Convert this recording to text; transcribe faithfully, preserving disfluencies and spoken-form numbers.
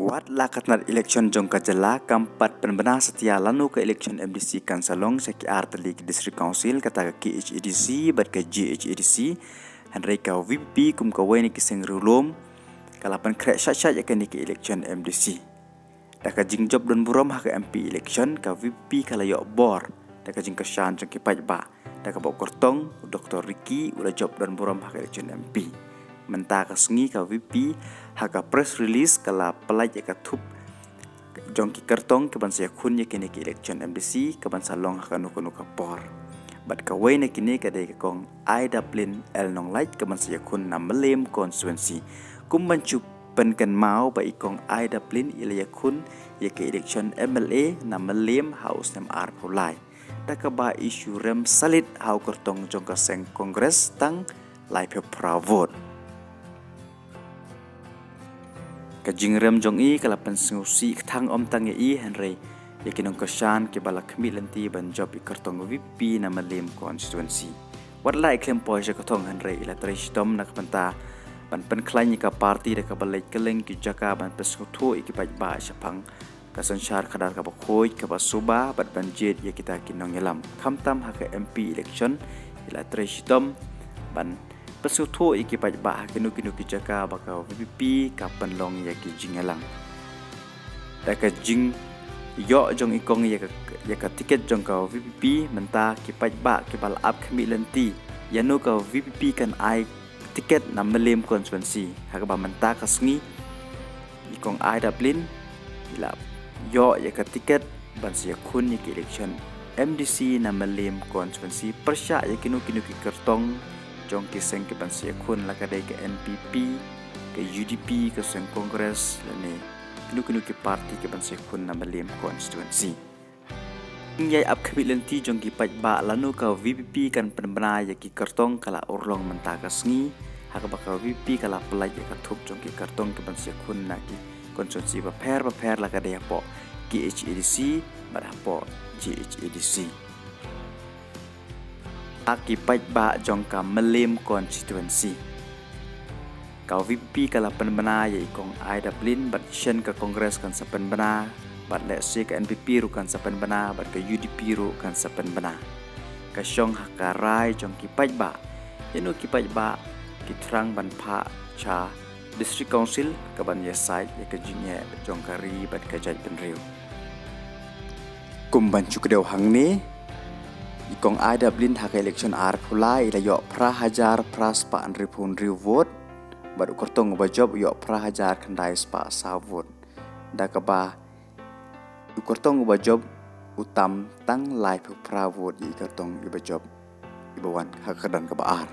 Wat la ka tnat election jong ka jylla kam pat pynbna satia lano ka election M D C kan sa long sha ki ar tylli ki District Council, kata ka K H A D C bad ka J H A D C, hynrei ka V P P kum kawei na ki seng riewlum ka la pynkhreh shat shat ïa kane ka election M D C. Da ka jingjop don burom ha ka M P election, ka V P P ka la ïoh bor da ka jingkyrshan jong ki paidbah, da kaba u kyrtong u Doctor Ricky u la jop don burom ha ka election M P. Mynta ka sngi ka V P P ha ka press release ka la pyllait ïa ka thup jong ki kyrtong kiban sa ïakhun ïa kine ki election M D C kaban sa long ha kano kano ka por. Bad kawei na kine ka dei ka Kong Aidaplin L Nonglait kaban sa ïakhun na Mylliem constituency. Kum ban shu pynkynmaw ba i Kong Aidaplin i la ïakhun ïa ka election M L A na Mylliem ha u snem arphew lai, da kaba i shu rem salit ha u kyrtong jong ka seng Congress tang laiphew phra vote. Ka jingrem jong i ka la pynsngewsih kthang ym tang ïa i hynrei ïa ki nongkyrshan kiba la khmih lynti ban jop i kyrtong V P P na Mylliem constituency. Wat la i khlem poi sha ka thong hynrei i la trei shitom na ka bynta ban pynkhlaiñ ïa ka party da kaba leit kylleng ki jaka ban pynsngewthuh ïa ki paidbah shaphang ka synshar khadar kaba khuid kaba suba bad ban jied ïa kita ki nongïalam. Khamtam ha ka M P election i la trei shitom ban pynsngewthuh ïa ki paidbah ha kino kino ki jaka ba ka V P P ka pynlong ïa ki jingïalang. Da ka jingïoh jong i kong ïa ka, ïa ka tiket jong ka V P P mynta ki paidbah kiba la ap khmih lynti ïano ka V P P kan ai tiket na Mylliem constituency, ha kaba mynta ka sngi i Kong Aidaplin i la ïoh ïa ka tiket ban sa ïakhun ïa ka election M D C na Mylliem constituency pyrshah ïa kino kino ki kyrtong jong ki seng kiban sa ïakhun, la ka dei ka N P P, ka U D P, ka seng Congress lane kino kino ki party kiban sa ïakhun na Mylliem constituency. Ïa i ap khmih lynti jong ki paidbah lano ka V P P kan pynbna ïa ki kyrtong ka la urlong mynta ka sngi, ha kaba ka V P P ka la pyllait ïa ka thup jong ki kyrtong kiban sa ïakhun na ki constituency bapher bapher, la ka dei hapoh K H A D C bad hapoh J H A D C. Ha ki paidbah jong ka Mylliem constituency, ka V P P ka la pynbna ïa i Kong Aidaplin bad shen ka Congress kan sa pynbna, bad lehse ka N P P ruh kan sa pynbna bad ka U D P ruh kan sa pynbna. Ka shong ha ka rai jong ki paidbah ïano ki paidbah ki thrang ban phah sha District Council kaban ïasaid ïa ka jingeh jong ka ri bad ka jaitbynriew. Kum ban shu kdew hangne, i Kong Aidaplin ha ka election arphew lai i la ïoh phra hajar phra spah hynriewphew hynriew vote bad u kyrtong uba jop u ïoh phra hajar khyndai spah saw vote, da kaba u kyrtong uba jop u tam tang laiphew phra vote ïa i kyrtong iba jop iba wan ha ka kyrdan kaba ar.